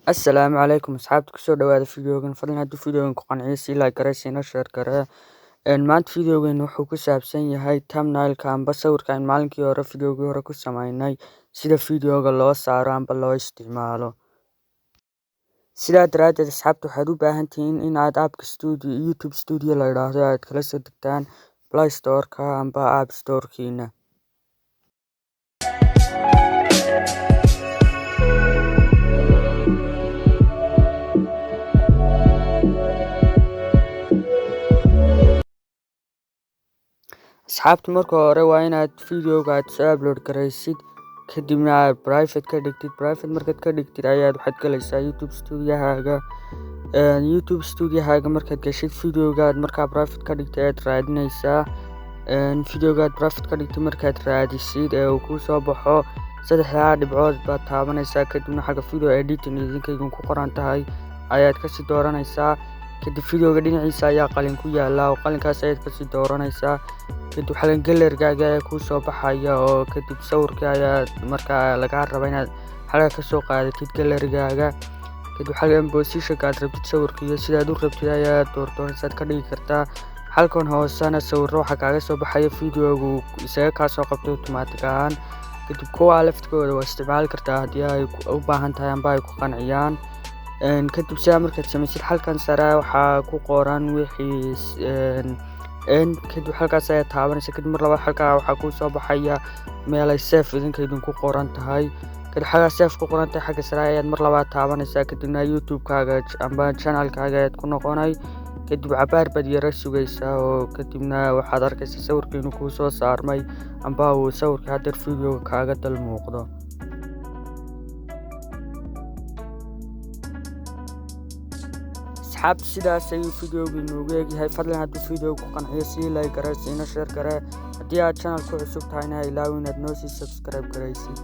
Assalaamu calaykum asxaabta, kusoo dhawaada videogan. Fadlan hadduu videogan ku qanciyo, sii like garee, siina share garee. Maanta videogan wuxuu ku saabsan yahay thumbnailka amba sawirka aan maalinkii hore videogii hore ku sameynay, sida videoga loo saaro amba loo isticmaalo. Sidaa daraaddeed, asxaabta, waxaad u baahan tihiin in aad appka studio, YouTube Studio la yidhaahdo, aad kala soo degtaan Play Store-ka amba App Store-kiina. Asxaabta, marka hore waa inaad videoga aad soo upload garaysid, kadibna aad private ka dhigtid. Private markaad ka dhigtid ayaad waxaad galaysaa YouTube Studio-haaga. YouTube Studio-haaga markaad gashid, videoga aad markaa private ka dhigtay ayaad raadinaysaa. Videoga aad private ka dhigtay markaad raadisid ee uu kuu soo baxo, saddexdaa dhibcood baad taabanaysaa. Kadibna xagga video editing idinkaygan ku qoran tahay ayaad kasii dooranaysaa. Kadib videoga dhinaciisa ayaa qalin ku yaala oo qalinkaas ayaad kasii dooranaysaa. Kadib xagan gallery-gaaga ayaa kuu soo baxaya oo kadib sawirkii ayaa markaa lagaa raba inaad xalka kasoo qaadatid gallery-gaaga. Kadib xagan positionka aad rabtid sawirka iyo sidaad u rabtid ayaad doordoonaysaad ka dhigi kartaa. Halkan hoosena sawirro waxaa kaaga soo baxaya videogu isaga kaa soo qabtay automatic ahaan. Kadib kuwa laftigooda waa isticmaali kartaa haddii ay u baahan tahay amba ay ku qanciyaan. Kadib sidaa markaad samaysid, halkan sare waxaa ku qoran wixii n. Kadib halkaas ayaad taabanaysa. Kadib mar labaad halkaa waxaa kuu soo baxaya meel ay save idinka idinku qoran tahay. Kadib xaggaa save ku qoran tahay xagga sare ayaad mar labaad taabanaysaa. Kadibna YouTube-kaaga amba channel-kaaga ayaad ku noqonay. Kadib cabaar baad yara sugaysaa oo kadibna waxaad arkaysaa sawirka inuu kuu soo saarmay amba uu sawirka haddeer videoga kaaga dal muuqdo. Asxaabta, sidaas ayuu videogu inoogu egyahay. Fadlan hadduu videoga ku qanciyo, sii like garee, siina share garee. Haddii aad channel ku cusub tahayna, ha ilaawin inaad noo sii subscribe garaysid.